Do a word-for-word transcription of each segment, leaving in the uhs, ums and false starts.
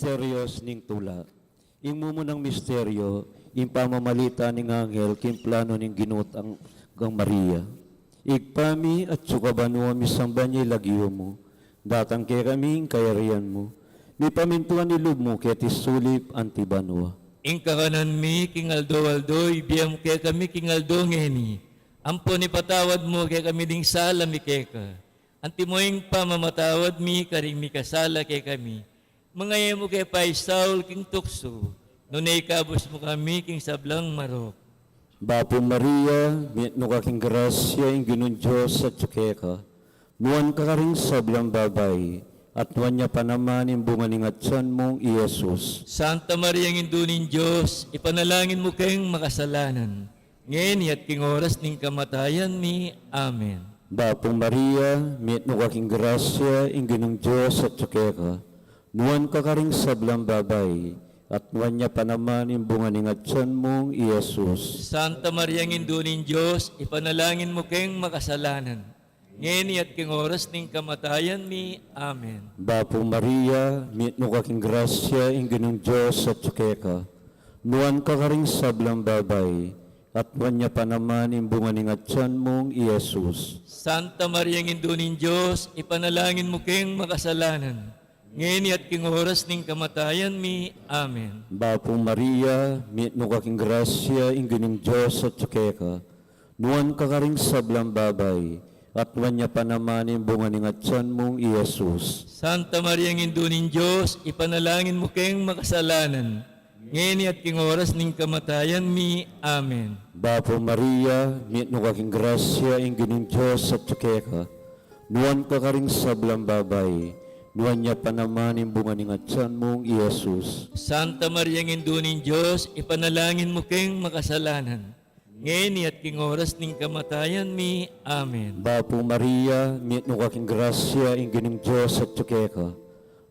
Misterios ning tula. Ing mumunang misterio, ing pamamalita ning anghel king plano ning Ginu kang Maria. Ibpa mi, atsu ka banua, misamban ya ing lagyu mu. Datang kekami ing kayarian mu. Mipamintuan ing lub mu keti sulip anti banua. Ing kakanan mi king aldo-aldo ibie mu kekami king aldo ngeni. Ampon ipatawad mu kekami ding sala mi keka, antimo ing pamamatawad mi karing mikasala kekami. Manga e mu ke paisaul king tuksu, nune ikabus mu kami king sablang marok. Bapu Maria, mitmu ka king grasya, ing Ginung Dios atyu keka. Nuan ka karing sablang babai, at nuan ya pa naman ing bunga ning atyan mung i Jesus. Santa Maria, Indu ning Dios, ipanalangin mu keng makasalanan, ngeni at king oras ning kamatayan mi. Amen. Bapu Maria, mitmu ka king grasya, ing Ginung Dios atyu keka. Nuan ka karing sablang babai, at nuan ya pa naman ing bunga ning atyan mung i Jesus. Santa Maria, Indu ning Dios, ipanalangin mu keng makasalanan, ngeni at king oras ning kamatayan mi. Amen. Bapu Maria, mitmu ka king grasya, ing Ginung Dios atyu keka. Nuan ka karing sablang babai, at nuan ya pa naman ing bunga ning atyan mung i Jesus. Santa Maria, Indu ning Dios, ipanalangin mu keng makasalanan, ngeni at king oras ning kamatayan mi. Amen. Bapu Maria, mitmu ka king grasya, ing Ginung Dios atyu keka. Nuan ka karing sablang babai, at nuan ya pa naman ing bunga ning atyan mung i Jesus. Santa Maria, Indu ning Dios, ipanalangin mu keng makasalanan, ngeni at king oras ning kamatayan mi. Amen. Bapu Maria, mitmu ka king grasya, ing Ginung Dios atyu keka. Nuan ka karing sablang babai, nuan ya pa naman ing bunga ning atyan mung i Jesus. Santa Maria, Indu ning Dios, ipanalangin mu keng makasalanan, ngeni at king oras ning kamatayan mi. Amen. Bapu Maria, mitmu ka king grasya, ing Ginung Dios atyu keka.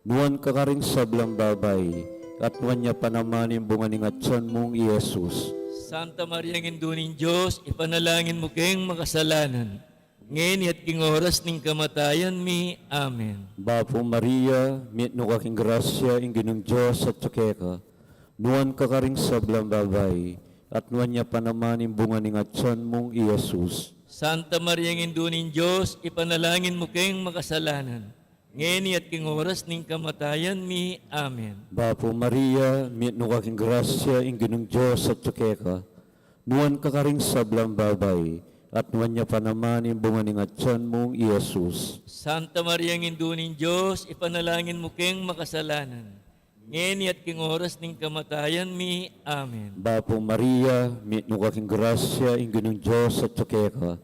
Nuan ka karing sablang babai, at nuan ya pa naman ing bunga ning atyan mung i Jesus. Santa Maria, Indu ning Dios, ipanalangin mu keng makasalanan, ngeni at king oras ning kamatayan mi. Amen. Bapu Maria, mitmu ka king grasya, ing Ginung Dios atyu keka. Nuan ka karing sablang babai, at nuan ya pa naman ing bunga ning atyan mung i Jesus. Santa Maria, Indu ning Dios, ipanalangin mu keng makasalanan, ngeni at king oras ning kamatayan mi. Amen. Bapu Maria, mitmu ka king grasya, ing Ginung Dios atyu keka. Nuan ka karing sablang babai, at nuan ya pa naman ing bunga ning atyan mung i Jesus. Santa Maria, Indu ning Dios, ipanalangin mu keng makasalanan, ngeni at king oras ning kamatayan mi. Amen. Bapu Maria, mitmu ka king grasya, ing Ginung Dios atyu keka.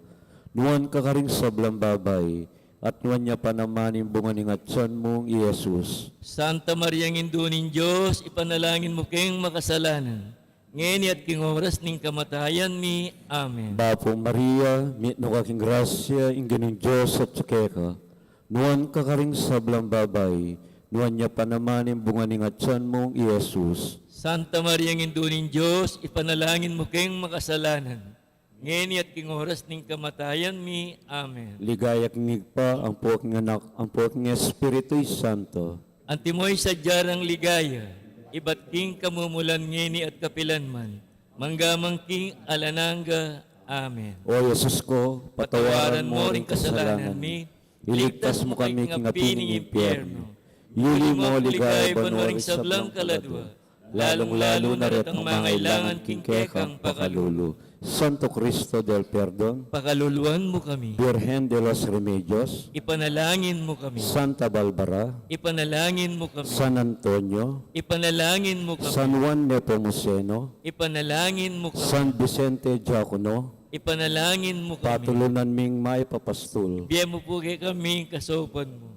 Nuan ka karing sablang babai, at nuan ya pa naman ing bunga ning atyan mung i Jesus. Santa Maria, Indu ning Dios, ipanalangin mu keng makasalanan, ngeni at king oras ning kamatayan mi. Amen. Bapu Maria, mitmu ka king grasya, ing Ginung Dios atyu keka. Nuan ka karing sablang babai, nuan ya pa naman ing bunga ning atyan mung i Jesus. Santa Maria, Indu ning Dios, ipanalangin mu keng makasalanan, ngeni at king oras ning kamatayan mi. Amen. Ligaya king Ibpa, ampo king Anak, ampo king Espiritu Santo. Antimo ing sadya rang ligaya, ibat king kamumulan, ngeni at kapilan man, mangga man king alang angga. Amen. O Jesus ko, patawaran mo ring kasalanan mi, iligtas mu kami king api ning impyerno. Yuli mo king ligaya banua ring sablang kaladua, lalung-lalu na retang mangailangan king kekang pakalulu. Santo Cristo del Perdon, pakaluluan mu kami. Virgen de los Remedios, ipanalangin mu kami. Santa Barbara, ipanalangin mu kami. San Antonio, ipanalangin mu kami. San Juan Nepomuceno, ipanalangin mu kami. San Vicente Diacono, ipanalangin mu kami. Patulunan ming maipapastul. Ibie mu pu kekami ing kasaupan mu.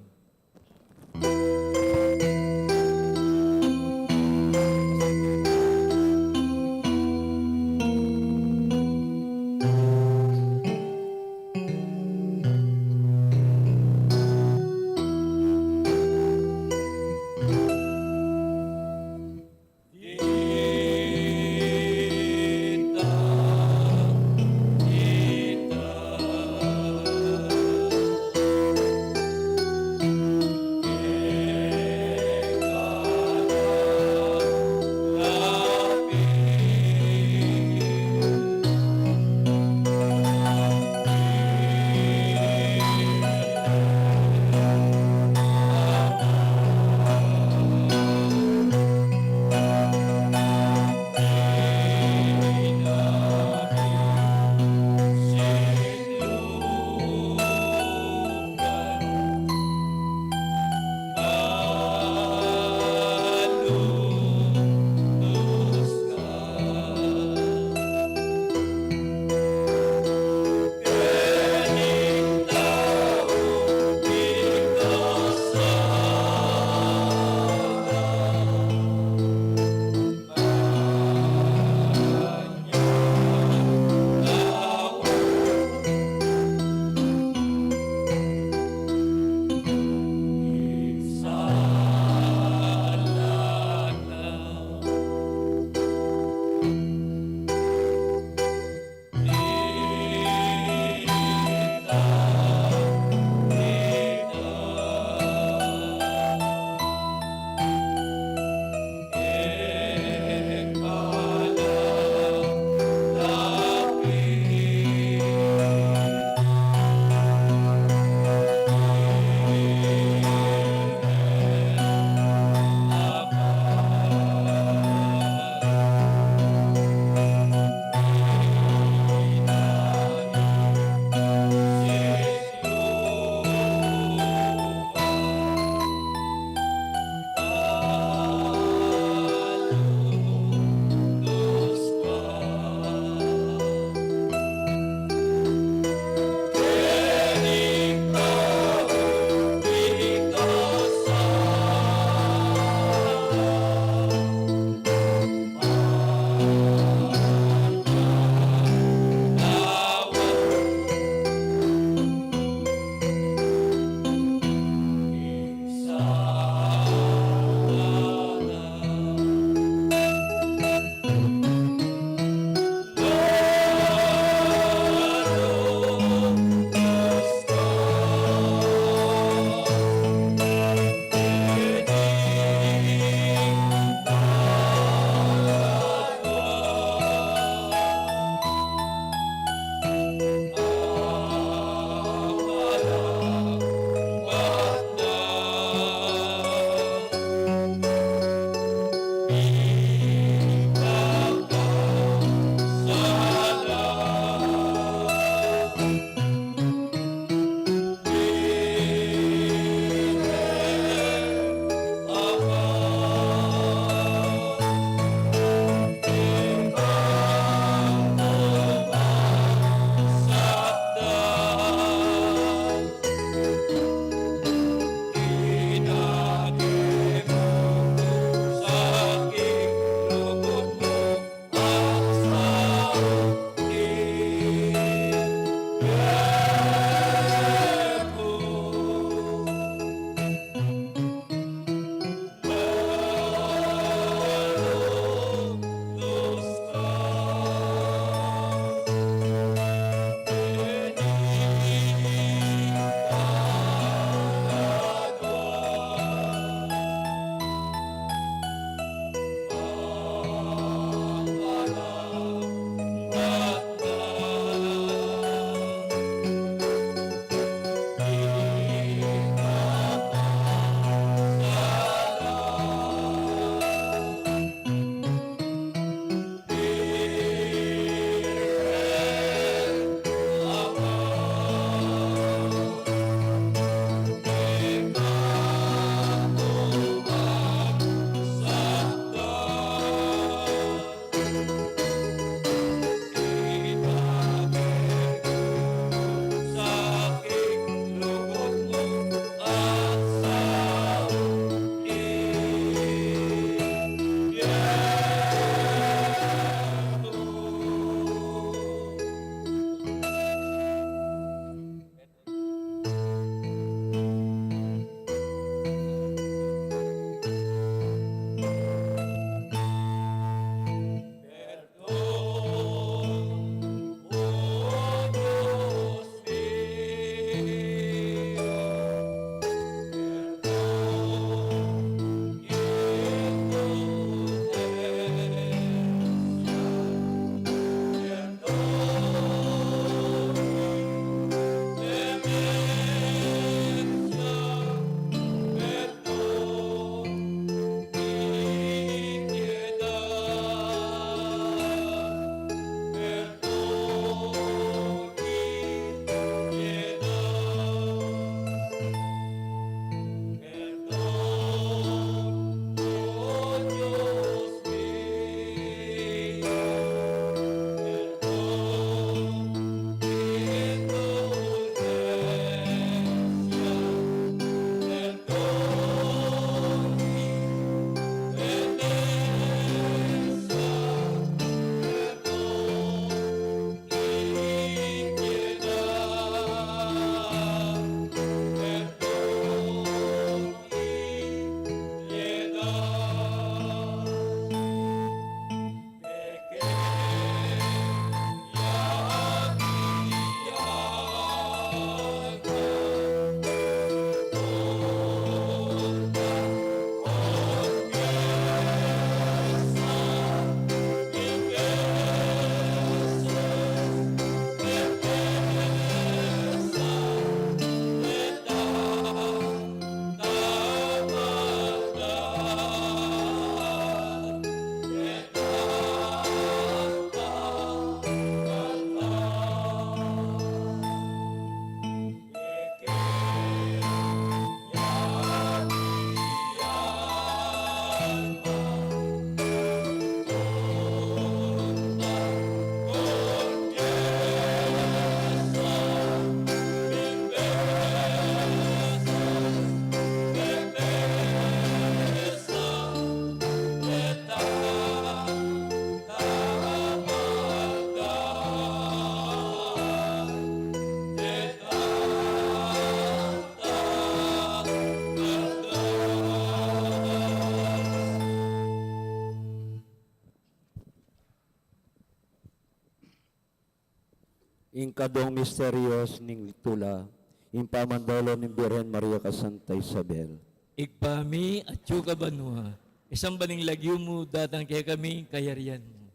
Ing kadung misterios ning tula, ing pamandalo ning Birhen Maria kang Santa Isabel. Ibpa mi, atsu ka banua, misamban ya ing lagyu mu, datang kekami ing kayarian mu.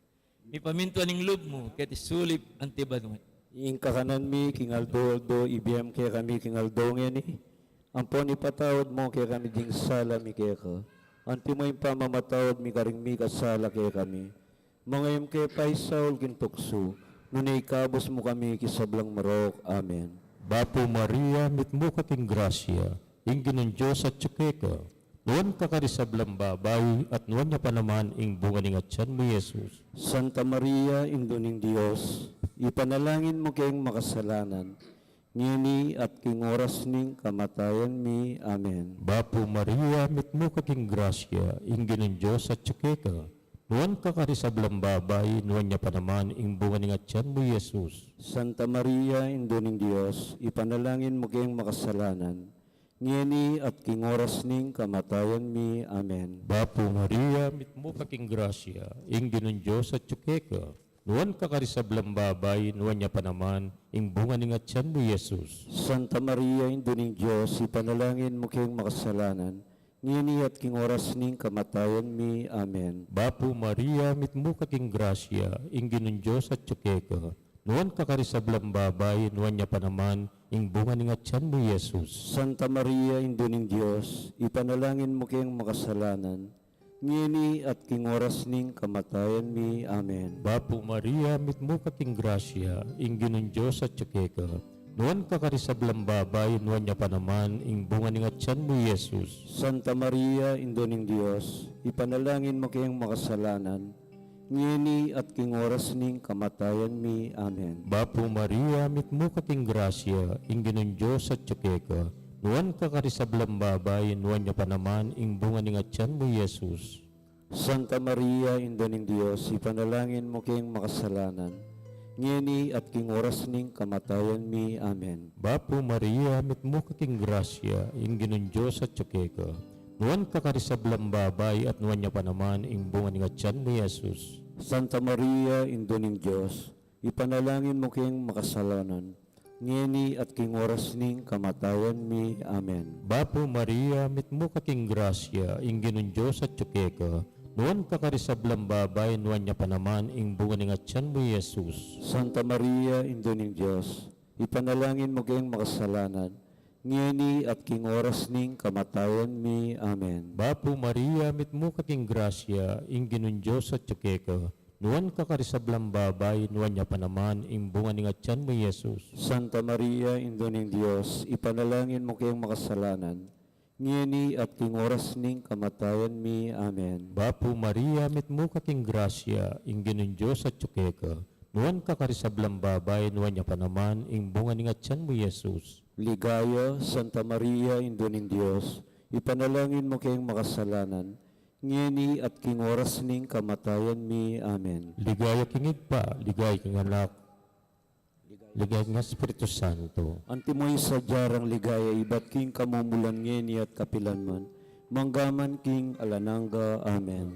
Mipamintuan ing lub mu, keti sulip anti banua. Ing kakanan mi king aldo-aldo, ibie mu kekami king aldo ngeni. Ampon ipatawad mu kekami ding sala mi keka, anti mo ing pamamatawad mi karing mikasala kekami. Manga e mu ke paisaul king tuksu, nune ikabus mu kami king sablang marok. Amen. Bapu Maria, mitmu ka king grasya, ing Ginung Dios atyu keka. Nuan ka karing sablang babai, at nuan ya pa naman ing bunga ning atyan mu, Jesus. Santa Maria, Indu ning Dios, ipanalangin mu keng makasalanan, ngeni at king oras ning kamatayan mi. Amen. Bapu Maria, mitmu ka king grasya, ing Ginung Dios atyu keka. Nuan ka karing sablang babai, nuan ya pa naman ing bunga ning atyan mu, Jesus. Santa Maria, Indu ning Dios, ipanalangin mu keng makasalanan, ngeni at king oras ning kamatayan mi. Amen. Bapu Maria, mitmu ka king grasya, ing Ginung Dios atyu keka. Nuan ka karing sablang babai, nuan ya pa naman ing bunga ning atyan mu, Jesus. Santa Maria, Indu ning Dios, ipanalangin mu keng makasalanan, ngeni at king oras ning kamatayan mi. Amen. Bapu Maria, mitmu ka king grasya, ing Ginung Dios atyu keka. Nuan ka karing sablang babai, nuan ya pa naman ing bunga ning atyan mu, Jesus. Santa Maria, Indu ning Dios, ipanalangin mu keng makasalanan, ngeni at king oras ning kamatayan mi. Amen. Bapu Maria, mitmu ka king grasya, ing Ginung Dios atyu keka. Nuan ka karing sablang babai, nuan ya pa naman ing bunga ning atyan mu, Jesus. Santa Maria, Indu ning Dios, ipanalangin mu keng makasalanan, ngeni at king oras ning kamatayan mi. Amen. Bapu Maria, mitmu ka king grasya, ing Ginung Dios atyu keka. Nuan ka karing sablang babai, nuan ya pa naman ing bunga ning atyan mu, Jesus. Santa Maria, Indu ning Dios, ipanalangin mu keng makasalanan, ngeni at king oras ning kamatayan mi. Amen. Bapu Maria, mitmu ka king grasya, ing Ginung Dios atyu keka. Nuan ka karing sablang babai, at nuan ya pa naman ing bunga ning atyan mu, Jesus. Santa Maria, Indu ning Dios, ipanalangin mu keng makasalanan, ngeni at king oras ning kamatayan mi. Amen. Bapu Maria, mitmu ka king grasya, ing Ginung Dios atyu keka. Nuan ka karing sablang babai, nuan ya pa naman ing bunga ning atyan mu, Jesus. Santa Maria, Indu ning Dios, ipanalangin mu keng makasalanan, ngeni at king oras ning kamatayan mi. Amen. Bapu Maria, mitmu ka king grasya, ing Ginung Dios atyu keka. Nuan ka karing sablang babai, nuan ya pa naman ing bunga ning atyan mu, Jesus. Santa Maria, Indu ning Dios, ipanalangin mu keng makasalanan, ngeni at king oras ning kamatayan mi. Amen. Bapu Maria, mitmu ka king grasya, ing Ginung Dios atyu keka. Nuan ka karing sablang babai, nuan ya pa naman ing bunga ning atyan mu, Jesus. Ligaya, Santa Maria, Indu ning Dios, ipanalangin mu keng makasalanan, ngeni at king oras ning kamatayan mi. Amen. Ligaya king Ibpa, ligaya king Anak, ligaya king Espiritu Santo. Antimo ing sadya rang ligaya ibat king kamumulan, ngeni at kapilan man, mangga man king alang angga. Amen.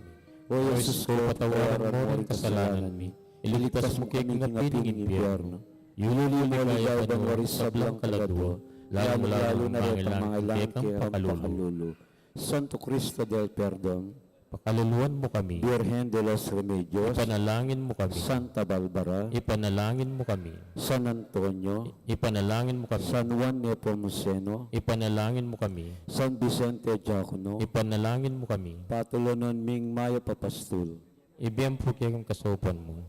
O Jesus ko, patawaran mo ring kasalanan mi, iligtas mo kami king api ning impyerno, yuli mo king banua ring sablang kaladua, lalung-lalu na retang mangailangan kekang pakalulu. Santo Cristo del Perdon, pakaluluan mo kami. Birhen de los Remedios, ipanalangin mo kami. Santa Barbara, ipanalangin mo kami. San Antonio, ipanalangin mo kami. San Juan Nepomuceno, ipanalangin mo kami. San Vicente Diacono, ipanalangin mo kami. Patulunan ming mayap a pastul, ibie mu pu kekami ing kasaupan mu.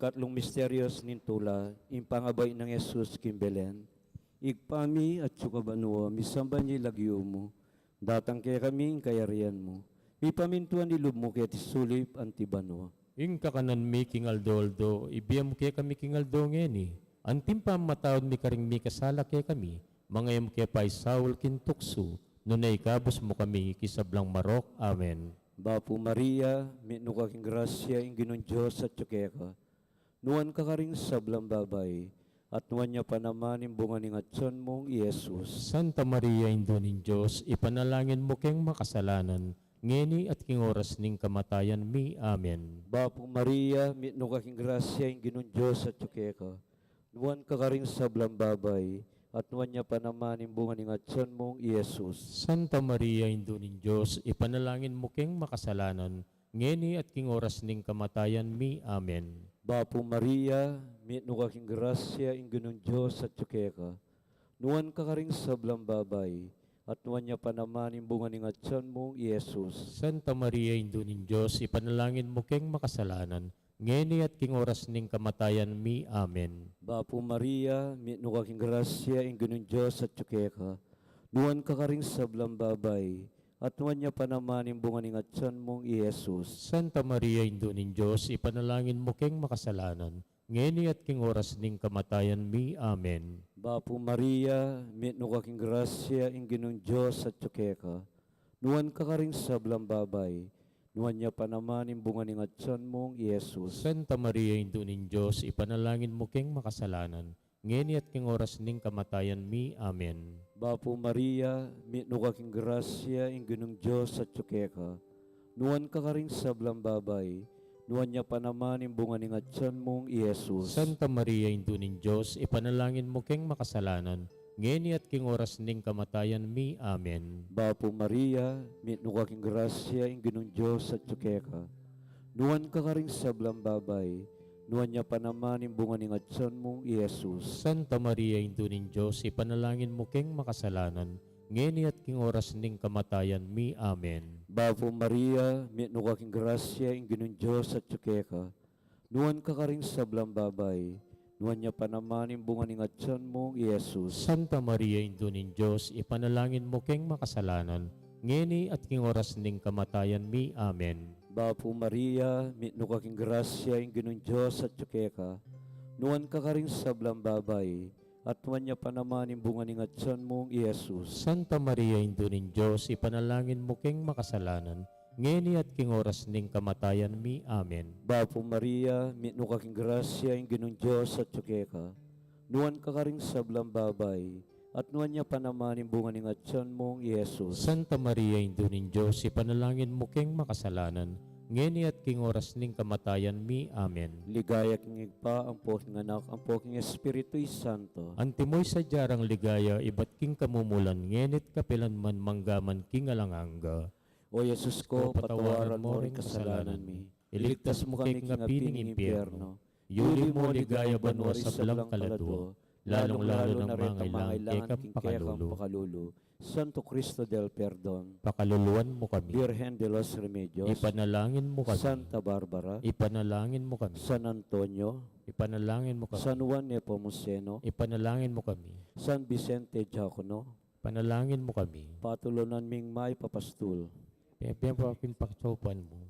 Katlung misteryos ning tula, ing pangabai nang Jesus king Belen. Ibpa mi, atsu ka banua, misamban ya ing lagyu mu, datang kekami ing kayarian mu, mipamintuan ing lub mu keti sulip anti banua. Ing kakanan mi king aldo-aldo, ibie mu kekami king aldo ngeni, anti ing pamamatawad mi karing mikasala kekami, manga e mu ke paisaul king tuksu, nune ikabus mu kami king sablang marok. Amen. Bapu Maria, mitmu ka king grasya, ing Ginung Dios atyu keka. Nuan ka karing sablang babai, at nuan ya pa naman ing bunga ning atyan mung i Jesus. Santa Maria, Indu ning Dios, ipanalangin mu keng makasalanan, ngeni at king oras ning kamatayan mi. Amen. Bapu Maria, mitmu ka king grasya, ing Ginung Dios atyu keka. Nuan ka karing sablang babai, at nuan ya pa naman ing bunga ning atyan mung i Jesus. Santa Maria, Indu ning Dios, ipanalangin mu keng makasalanan, ngeni at king oras ning kamatayan mi. Amen. Bapu Maria, mitmu ka king grasya, ing Ginung Dios atyu keka. Nuan ka karing sablang babai, at nuan ya pa naman ing bunga ning atyan mung i Jesus. Santa Maria, Indu ning Dios, ipanalangin mu keng makasalanan, ngeni at king oras ning kamatayan mi. Amen. Bapu Maria, mitmu ka king grasya, ing Ginung Dios atyu keka. Nuan ka karing sablang babai, at nuan ya pa naman ing bunga ning atyan mung i Jesus. Santa Maria, Indu ning Dios, ipanalangin mu keng makasalanan, ngeni at king oras ning kamatayan mi. Amen. Bapu Maria, mitmu ka king grasya, ing Ginung Dios atyu keka. Nuan ka karing sablang babai, nuan ya pa naman ing bunga ning atyan mung i Jesus. Santa Maria, Indu ning Dios, ipanalangin mu keng makasalanan, ngeni at king oras ning kamatayan mi. Amen. Bapu Maria, mitmu ka king grasya, ing Ginung Dios atyu keka. Nuan ka karing sablang babai, nuan ya pa naman ing bunga ning atyan mung i Jesus. Santa Maria, Indu ning Dios, ipanalangin mu keng makasalanan, ngeni at king oras ning kamatayan mi. Amen. Bapu Maria, mitmu ka king grasya, ing Ginung Dios atyu keka. Nuan ka karing sablang babai, nuan ya pa naman ing bunga ning atyan mung i Jesus. Santa Maria, Indu ning Dios, ipanalangin mu keng makasalanan, ngeni at king oras ning kamatayan mi. Amen. Bapu Maria, mitmu ka king grasya, ing Ginung Dios atyu keka. Nuan ka karing sablang babai, nuan ya pa naman ing bunga ning atyan mung i Jesus. Santa Maria, Indu ning Dios, ipanalangin mu keng makasalanan, ngeni at king oras ning kamatayan mi. Amen. Bapu Maria, mitmu ka king grasya, ing Ginung Dios atyu keka. Nuan ka karing sablang babai, at nuan ya pa naman ing bunga ning atyan mung i Jesus. Santa Maria, Indu ning Dios, ipanalangin mu keng makasalanan, ngeni at king oras ning kamatayan mi. Amen. Bapu Maria, mitmu ka king grasya, ing Ginung Dios atyu keka. Nuan ka karing sablang babai, at nuan ya pa naman ing bunga ning atyan mung i Jesus. Santa Maria, Indu ning Dios, ipanalangin mu keng makasalanan, ngeni at king oras ning kamatayan mi. Amen. Ligaya king Ibpa, ampo king Anak, ampo king Espiritu Santo. Antimo ing sadya rang ligaya ibat king kamumulan, ngeni't kapilan man, mangga man king alang angga. O Jesus ko, patawaran mo ring kasalanan mi. Iligtas mu kami king api ning impyerno. Yuli mu king ligaya banua sablang kaladua, lalung-lalu na retang mangailangan king kekang pakalulu. Santo Cristo del Perdon. Pakaluluan mu kami. Virgen de los Remedios. Ipanalangin mu kami. Santa Barbara. Ipanalangin mu kami. San Antonio. Ipanalangin mu kami. San Juan Nepomuceno. Ipanalangin mu kami. San Vicente Diacono. Ipanalangin mu kami. Patulunan ming mayap a pastul. Pepe pa king paksaupan mu.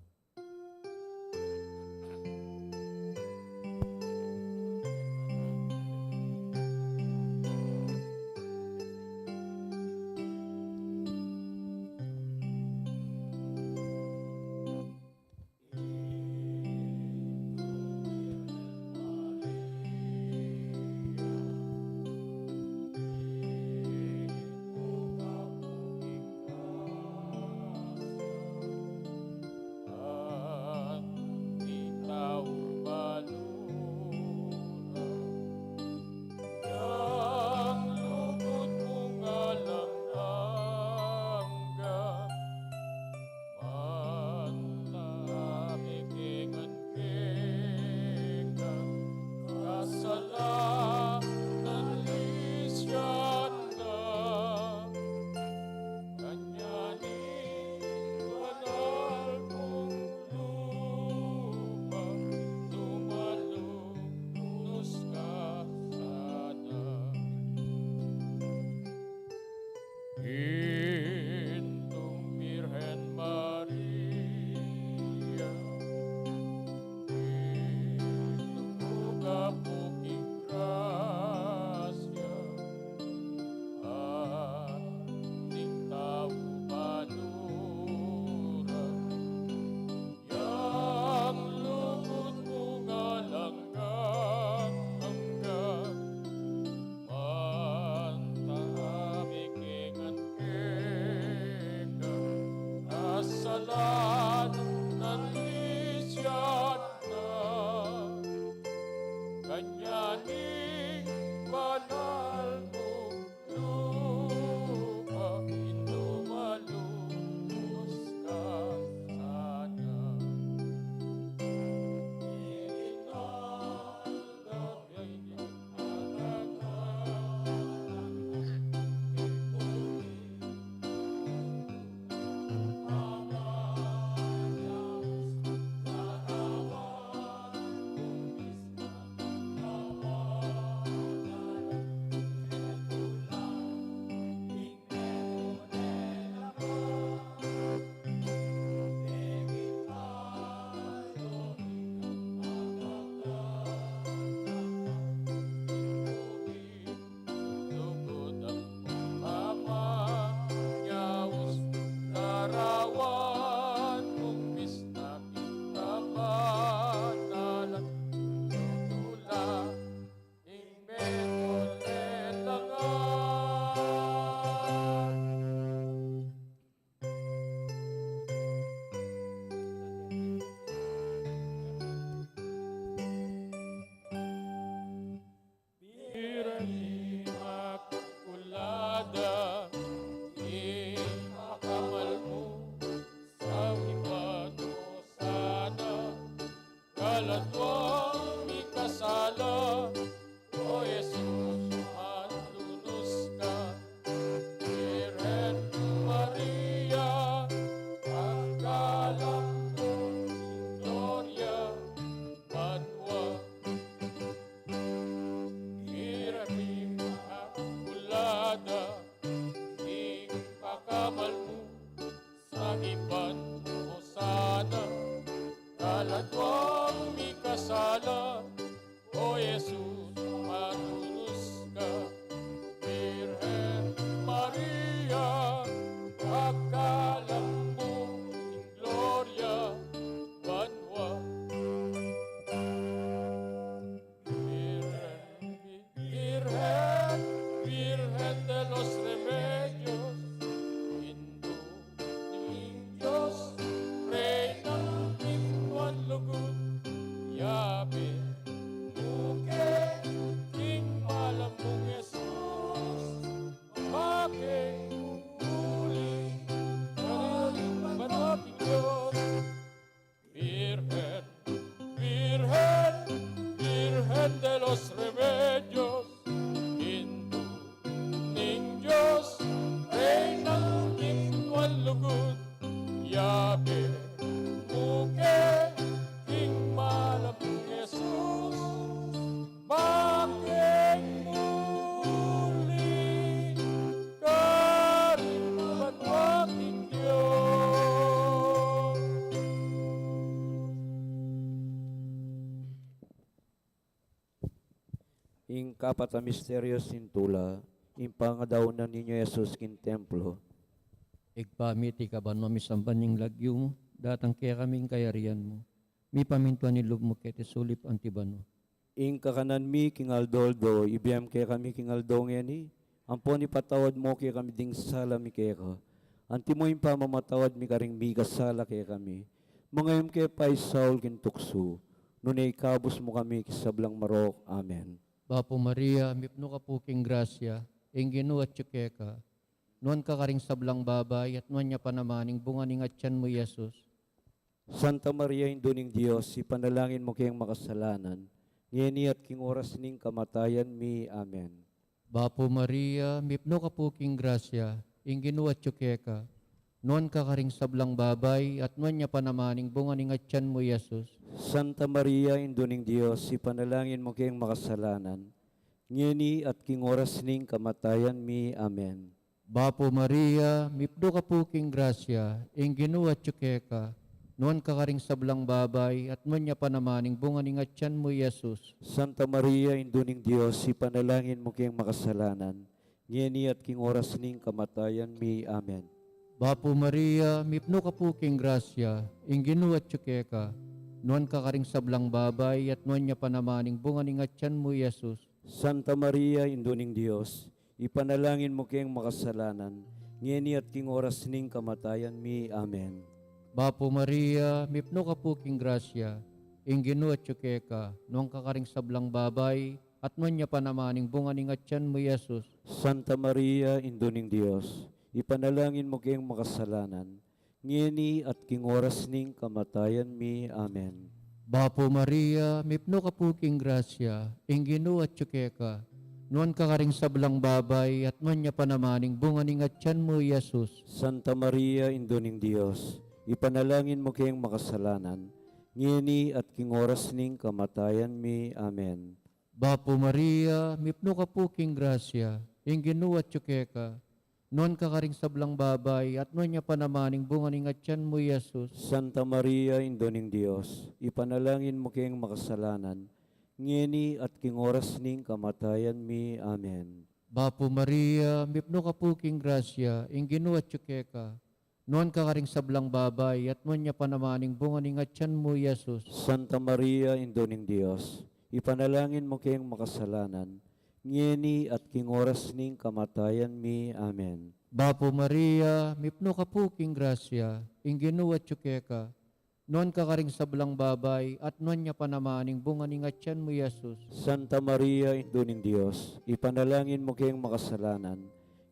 da, ing pakamal mu, sabipan mu sana, kaladwang mikasala, O Jesus, manlunus ka. Birhen Maria, pagkalambung ning gloria, banua. Birhen Imakulada, ing pakamal mu, sabipan mu sana, kaladwang mikasala, O Jesus, manlunus ka. Birhen Maria, pagkalambung ning gloria, banua. Virgen, Virgen, Virgen de los Remedios, Indu ning Dios, Reyna ning nuan lugud, yabe mu ke king malambung Jesus, make mu uli karing banua king Dios. Virgen, Virgen, Virgen de los Remedios, Indu ning Dios, Reyna ning nuan lugud, yabe mu ke king malambung Jesus, make mu uli karing banua ning Dios. Ing kapat a misteryo ning tula, ing pangadaunan ning Jesus king templo. Ibpa mi, atiu ka banua, misamban ya ing lagyu mu, datang kekami ing kayarian mu, mipamintuan ing lub mu keti sulip anti banua. Ing kakanan mi king aldo-aldo, ibie mu kekami king aldo ngeni, ampon ipatawad mu kekami ding sala mi keka, anti mo ing pamamatawad mi karing mikasala kekami. Manga e mu ke paisaul king tuksu, nune ikabus mu kami king sablang marok. Amen. Bapu Maria, mipnu ka pu king grasya, ing Ginu atyu keka, nuan ka karing sablang babai, at nuan ya pa naman ing bunga ning atyan mu, i Jesus. Santa Maria, Indu ning Dios, ipanalangin mu keng makasalanan, ngeni at king oras ning kamatayan mi. Amen. Bapu Maria, mipnu ka pu king grasya, ing Ginu atyu keka, nuan ka karing sablang babai, at nuan ya pa naman ing bunga ning atyan mu, i Jesus. Santa Maria, Indu ning Dios, ipanalangin mu keng makasalanan, ngeni at king oras ning kamatayan mi. Amen. Bapu Maria, mipnu ka pu king grasya, ing Ginu atyu keka, nuan ka karing sablang babai, at nuan ya pa naman ing bunga ning atyan mu, i Jesus. Santa Maria, Indu ning Dios, ipanalangin mu keng makasalanan, ngeni at king oras ning kamatayan mi. Amen. Bapu Maria, mipnu ka pu king grasya, ing Ginu atyu keka, nuan ka karing sablang babai, at nuan ya pa naman ing bunga ning atyan mu, i Jesus. Santa Maria, Indu ning Dios, ipanalangin mu keng makasalanan, ngeni at king oras ning kamatayan mi. Amen. Bapu Maria, mipnu ka pu king grasya, ing Ginu atyu keka, nuan ka karing sablang babai, at nuan ya pa naman ing bunga ning atyan mu, i Jesus. Santa Maria, Indu ning Dios, ipanalangin mu keng makasalanan, ngeni at king oras ning kamatayan mi. Amen. Bapu Maria, mipnu ka pu king grasya, ing Ginu atyu keka, nuan ka karing sablang babai, at nuan ya pa naman ing bunga ning atyan mu, i Jesus. Santa Maria, Indu ning Dios, ipanalangin mu keng makasalanan, ngeni at king oras ning kamatayan mi. Amen. Bapu Maria, mipnu ka pu king grasya, ing Ginu atyu keka, nuan ka karing sablang babai, at nuan ya pa naman ing bunga ning atyan mu, i Jesus. Santa Maria, Indu ning Dios, ipanalangin mu keng makasalanan, ngeni at king oras ning kamatayan mi. Amen. Bapu Maria, mipnu ka pu king grasya, ing Ginu atyu keka, nuan ka karing sablang babai, at nuan ya pa naman ing bunga ning atyan mu, i Jesus. Santa Maria, Indu ning Dios, ipanalangin mu keng makasalanan, ngeni at king oras ning kamatayan mi. Amen. Bapu Maria, mipnu ka pu king grasya, ing Ginu atyu keka, nuan ka karing sablang babai, at nuan ya pa naman ing bunga ning atyan mu, i Jesus. Santa Maria, Indu ning Dios, ipanalangin mu keng makasalanan,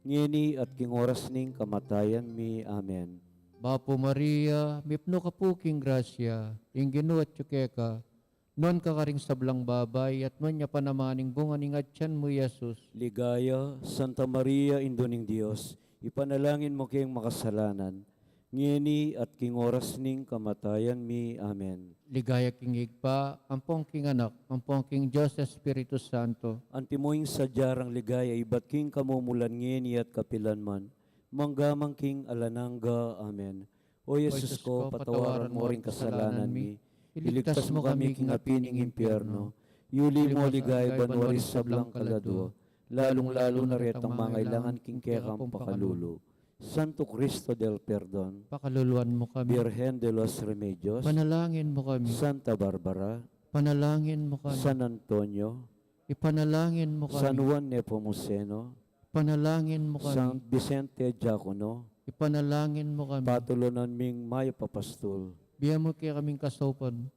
ngeni at king oras ning kamatayan mi. Amen. Bapu Maria, mipnu ka pu king grasya, ing Ginu atyu keka, nuan ka karing sablang babai, at nuan ya pa naman ing bunga ning atyan mu, Jesus. Ligaya, Santa Maria, Indu ning Dios, ipanalangin mu keng makasalanan, ngeni at king oras ning kamatayan mi. Amen. Ligaya king Ibpa, ampong king Anak, ampong king Dios Espiritu Santo. Antimo ing sadya rang ligaya ibat king kamumulan ngeni at kapilan man, mangga man king alang angga. Amen. O Jesus ko, patawaran mo ring kasalanan mi, iligtas mo kami king api ning impyerno, yuli mo ligaya banua ring sablang kaladua, lalung-lalu na retang mangailangan king kekang pakalulu. Santo Cristo del Perdon, pakaluluan mo kami. Virgen de los Remedios, panalangin mo kami. Santa Barbara, panalangin mo kami. San Antonio, ipanalangin mo kami. San Juan Nepomuceno, panalangin mo kami. San Vicente Diacono, ipanalangin mo kami. Patulunan ming mayap a pastul, bie mu kekaming kasaupan.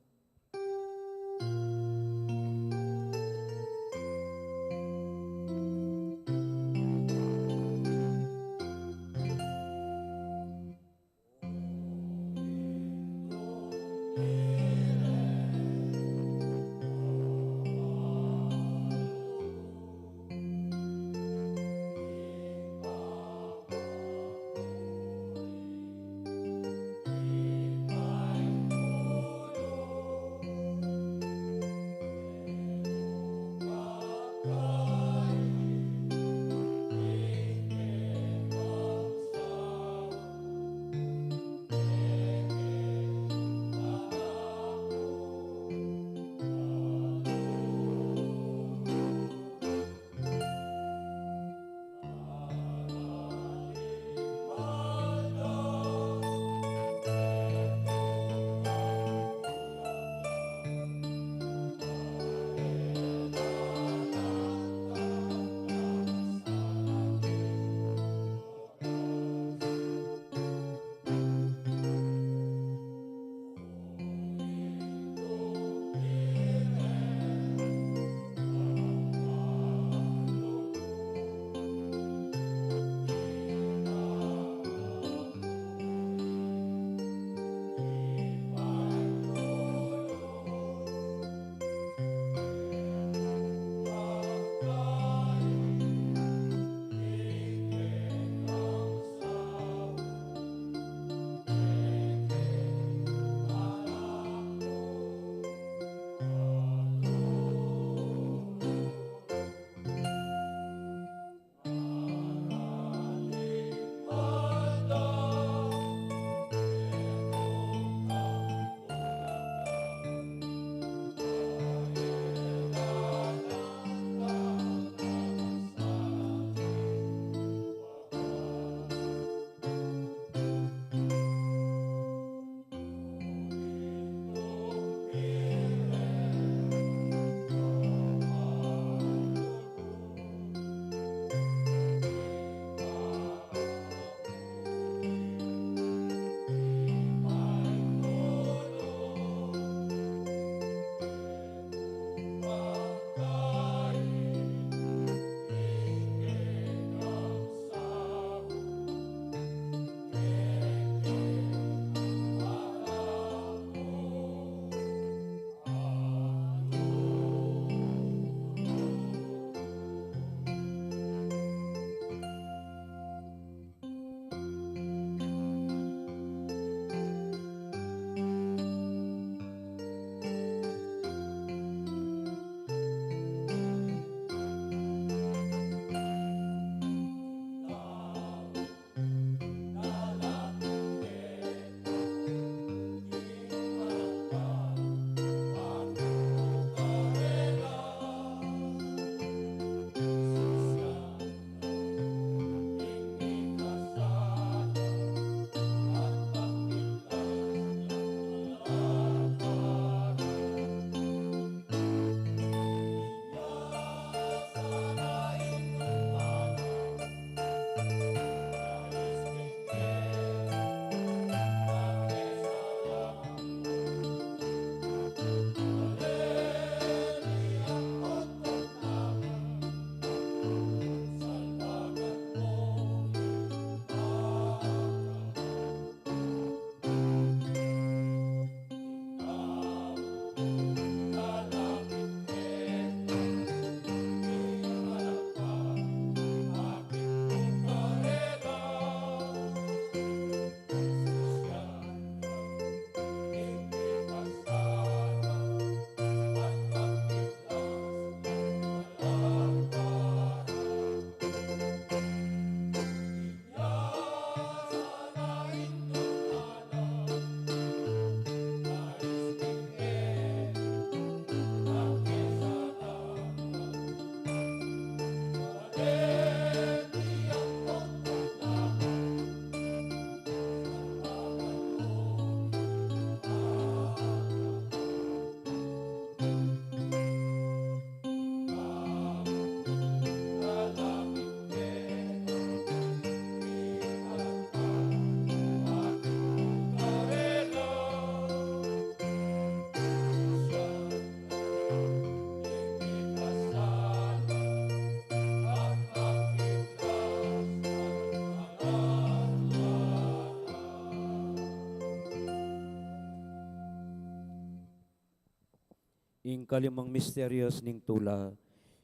Ing kalimang misterios ning tula,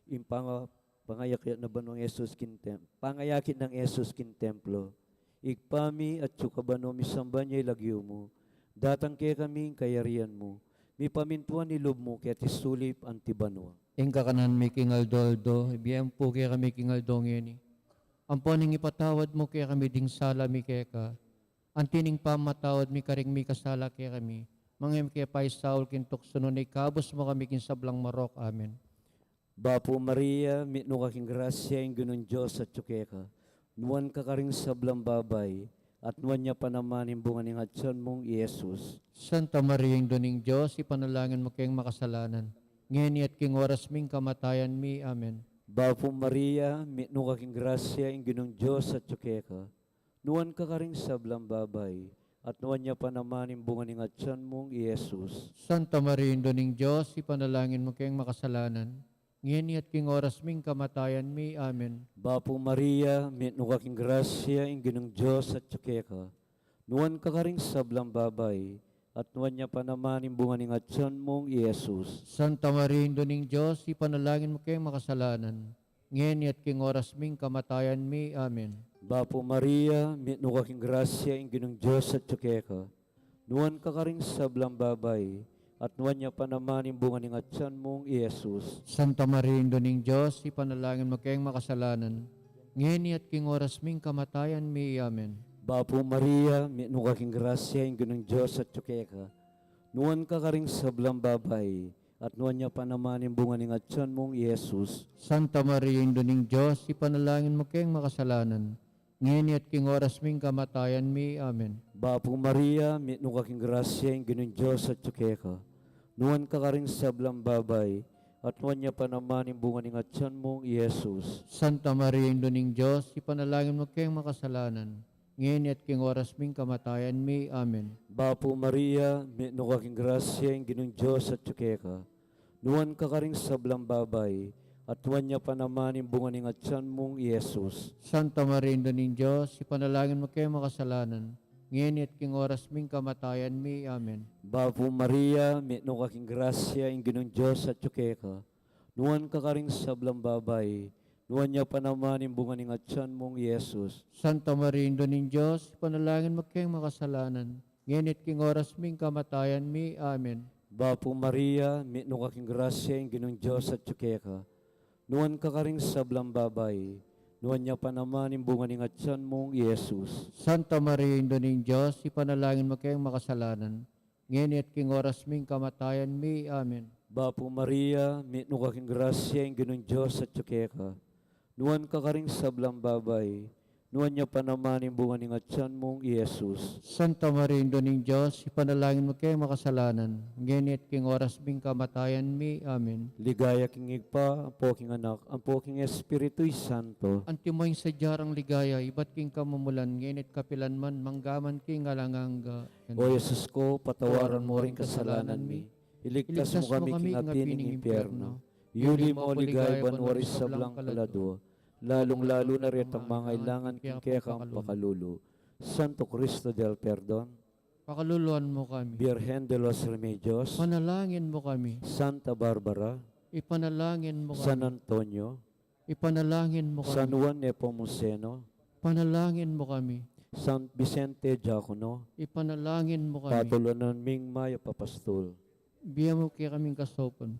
ing panga-, pangayakit na banwang Jesus king tem-, pangayakit nang Jesus king templo. Ibpa mi, atsu ka banua, misamban ya ing lagyu mu, datang kekami ing kayarian mu, mipamintuan ing lub mu keti sulip anti banua. Ing kakanan mi king aldo-aldo, ibie mu pu kekami king aldo ngeni. Ampon ing ipatawad mu kekami ding sala mi keka, anti ning pamamatawad mi karing mikasala kekami. Manga e mu ke paisaul king tuksu, nune ikabus mu kami king sablang marok. Amen. Bapu Maria, mitmu ka king grasya, ing Ginung Dios atyu keka. Nuan ka karing sablang babai, at nuan ya pa naman ing bunga ning atyan mung i Jesus. Santa Maria, Indu ning Dios, ipanalangin mu keng makasalanan, ngeni at king oras ming kamatayan mi. Amen. Bapu Maria, mitmu ka king grasya, ing Ginung Dios atyu keka. Nuan ka karing sablang babai, at nuan ya pa naman ing bunga ning atyan mung i Jesus. Santa Maria, Indu ning Dios, ipanalangin mu keng makasalanan, ngeni at king oras ming kamatayan mi. Amen. Bapu Maria, mitmu ka king grasya, ing Ginung Dios atyu keka. Nuan ka karing sablang babai, at nuan ya pa naman ing bunga ning atyan mung i Jesus. Santa Maria, Indu ning Dios, ipanalangin mu keng makasalanan, ngeni at king oras ming kamatayan mi. Amen. Bapu Maria, mitmu ka king grasya, ing Ginung Dios atyu keka. Nuan ka karing sablang babai, at nuan ya pa naman ing bunga ning atyan mung i Jesus. Santa Maria, Indu ning Dios, ipanalangin mu keng makasalanan, ngeni at king oras ming kamatayan mi. Amen. Bapu Maria, mitmu ka king grasya, ing Ginung Dios atyu keka. Nuan ka karing sablang babai, at nuan ya pa naman ing bunga ning atyan mung i Jesus. Santa Maria, Indu ning Dios, ipanalangin mu keng makasalanan, ngeni at king oras ming kamatayan mi. Amen. Bapu Maria, mitmu ka king grasya, ing Ginung Dios atyu keka. Nuan ka karing sablang babai, at nuan ya pa naman ing bunga ning atyan mung i Jesus. Santa Maria, Indu ning Dios, ipanalangin mu keng makasalanan, ngeni at king oras ming kamatayan mi. Amen. Bapu Maria, mitmu ka king grasya, ing Ginung Dios atyu keka. Nuan ka karing sablang babai, at nuan ya pa naman ing bunga ning atyan mung i Jesus. Santa Maria, Indu ning Dios, ipanalangin mu keng makasalanan, ngeni at king oras ming kamatayan mi. Amen. Bapu Maria, mitmu ka king grasya, ing Ginung Dios atyu keka. Nuan ka karing sablang babai, nuan ya pa naman ing bunga ning atyan mung i Jesus. Santa Maria, Indu ning Dios, ipanalangin mu keng makasalanan, ngeni at king oras ming kamatayan mi. Amen. Bapu Maria, mitmu ka king grasya, ing Ginung Dios atyu keka. Nuan ka karing sablang babai, nuan ya pa naman ing bunga ning atyan mung i Jesus. Santa Maria, Indu ning Dios, ipanalangin mu keng makasalanan, ngeni at king oras ming kamatayan mi. Amen. Bapu Maria, mitmu ka king grasya, ing Ginung Dios atyu keka. Nuan ka karing sablang babai, nuan ya pa naman ing bunga ning atyan mung i Jesus. Santa Maria, Indu ning Dios, ipanalangin mu keng makasalanan, ngeni at king oras ming kamatayan mi. Amen. Ligaya king Ibpa, ampo king Anak, ampo king Espiritu Santo. Antimo ing sadya rang ligaya, ibat king kamumulan, ngeni at kapilan man, mangga man king alang angga. O Jesus ko, patawaran mu ring kasalanan mi. Iligtas mu kami king api ning impyerno. Iuli mu king ligaya banua ring sablang kaladua, lalung-lalu na retang mangailangan king kekang pakalulu. Santo Cristo del Perdon. Pakaluluan mu kami. Virgen de los Remedios. Panalangin mu kami. Santa Barbara. Ipanalangin mu kami. San Antonio. Ipanalangin mu kami. San Juan Nepomuceno. Panalangin mu kami. San Vicente Diacono. Ipanalangin mu kami. Patulunan ming mayap a pastul. Bie mu ke kaming kasaupan.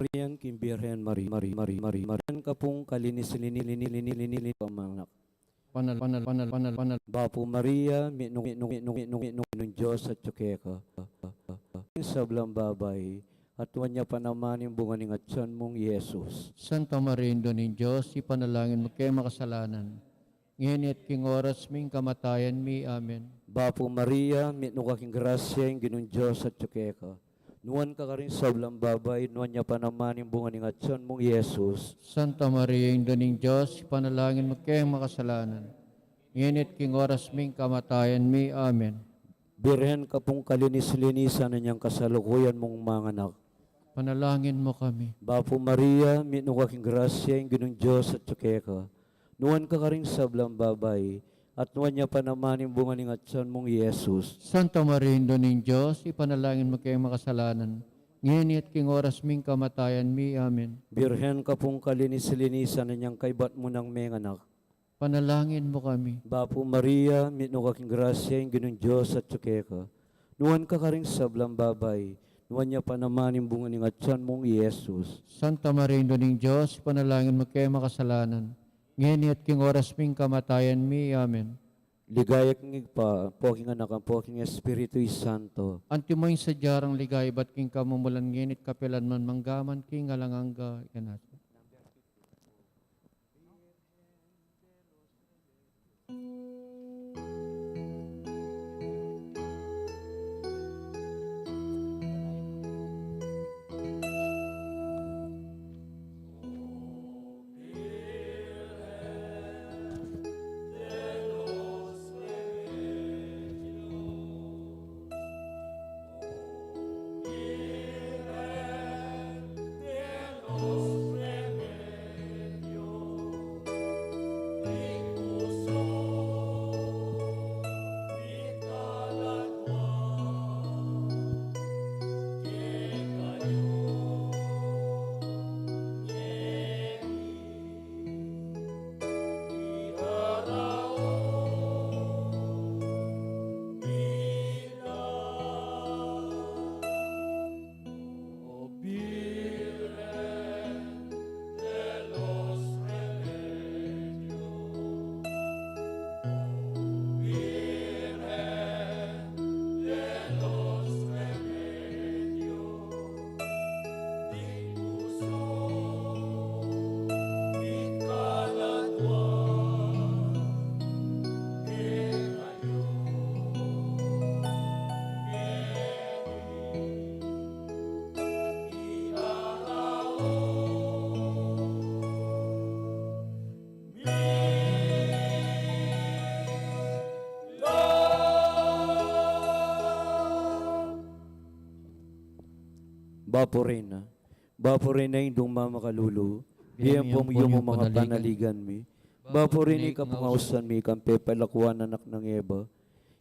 Marian king Birhen Mari, Mari, Mari, Mari, Marian kapung kalinis-linis, linis, linis, linis, linis, pamanak. Panal, panal, panal, panal, panal. Bapu Maria, mitnu, mitnu, mitnu, mitnu, mitnu, Ginung Dios atyu keka. Sablang babai, at nuan ya pa naman ing bunga ning atyan mung Jesus. Santa Maria, Indu ning Dios, ipanalangin mu keng makasalanan, ngeni at king oras ming kamatayan mi. Amen. Bapu Maria, mitmu ka king grasya, ing Ginung Dios atyu keka. Nuan ka karing sablang babai, nuan ya pa naman ing bunga ning atyan mung Jesus. Santa Maria, Indu ning Dios, ipanalangin mu keng makasalanan, ngeni at king oras ming kamatayan mi. Amen. Birhen kapung kalinis-linisan inyang kasalukuyan mung manganak. Panalangin mu kami. Bapu Maria, mitmu ka king grasya, ing Ginung Dios atyu keka. Nuan ka karing sablang babai, at nuan ya pa naman ing bunga ning atyan mung Jesus. Santa Maria, Indu ning Dios, ipanalangin mu keng makasalanan, ngeni at king oras ming kamatayan mi. Amen. Birhen kapung kalinis-linisan inyang kaybat mu nang menganak. Panalangin mu kami. Bapu Maria, mitmu ka king grasya, ing Ginung Dios atyu keka. Nuan ka karing sablang babai, nuan ya pa naman ing bunga ning atyan mung Jesus. Santa Maria, Indu ning Dios, ipanalangin mu keng makasalanan, ngeni at king oras ming kamatayan mi. Amen. Ligaya king Ibpa, ampo king Anak, ampo king Espiritu Santo. Antimo ing sadya rang ligaya ibat king kamumulan, ngeni at kapilan man, mangga man king alang angga. Amen. Bapu Reyna, Bapu Reyna, Indung mamakalulu, bie mu ing panaligan mi. Bapu Reyna, ikang pangausan mi, ikang pepalakuan anak nang Eva,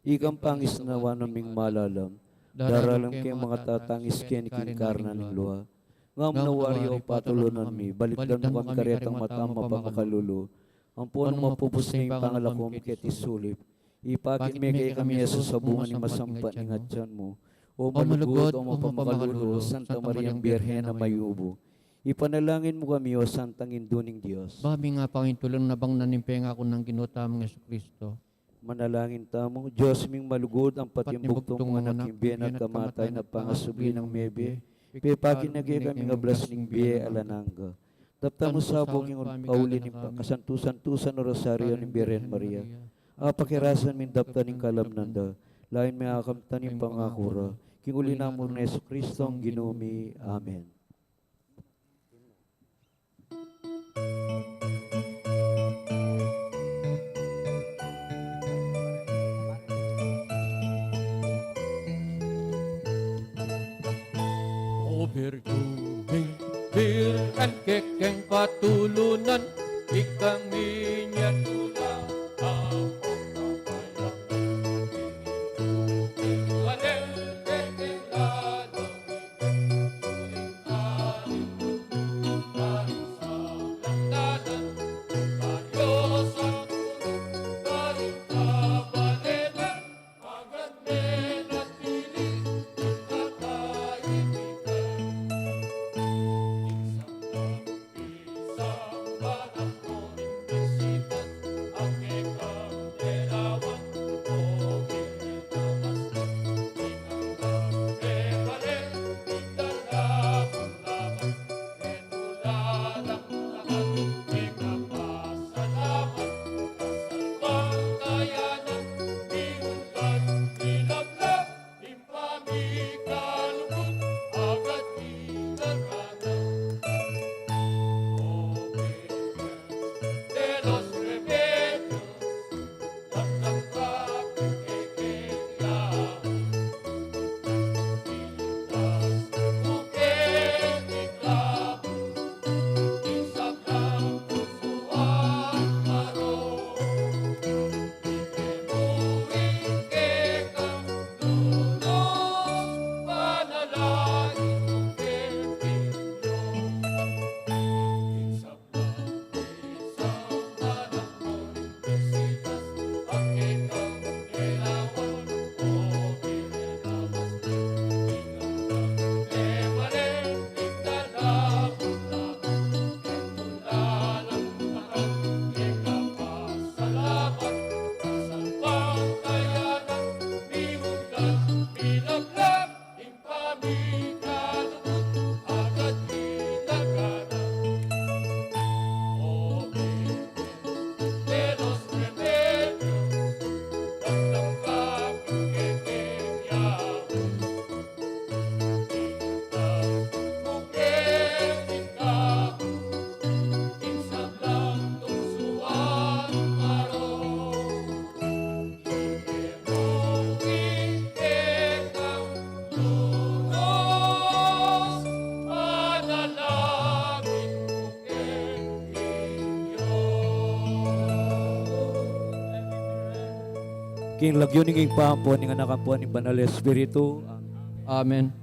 ikang pangisnawan ming malalam, daralan keng makatatangis keni king karne ning lua. Ngam nawari, o patulunan mi, balikdan mu kami karetang mata mung mapamakalulu, ampon nung mapupus ne ing pangalako mi keti sulip, ipakit me kekami i Jesus a bunga ning masampat ning atyan mu. O malugud, o mapamakalulu, Santa Mariang Birhen a mayumu, ipanalangin mu kami, o Santang Indu ning Dios. Ba ming apangintulang nabang na ning pengaku nang Ginu tamung Jesucristo. Manalangin tamu. Dios ming malugud, ampat ing bugtung mung anak, king bie na at kamatayan na pangasubli nang mebie, pepakit na kekami ing ablas ning bie alang angga. Daptan mu sa pu king pauli ning kasantu-santusan a Rosario ning Birhen Maria, apakirasan ming daptan ing kalamnan da, lain me akamtan ing pangaku ra, king uli na mu nang Jesucristong Ginu mi. Amen. O Birhen ming Birhen, kekeng patulunan, ikang minyatula, apo kapayapan, kekeng lalu. King lagyu ning Ibpa, ampo ning Anak, ampo ning Banal Espiritu. Amen.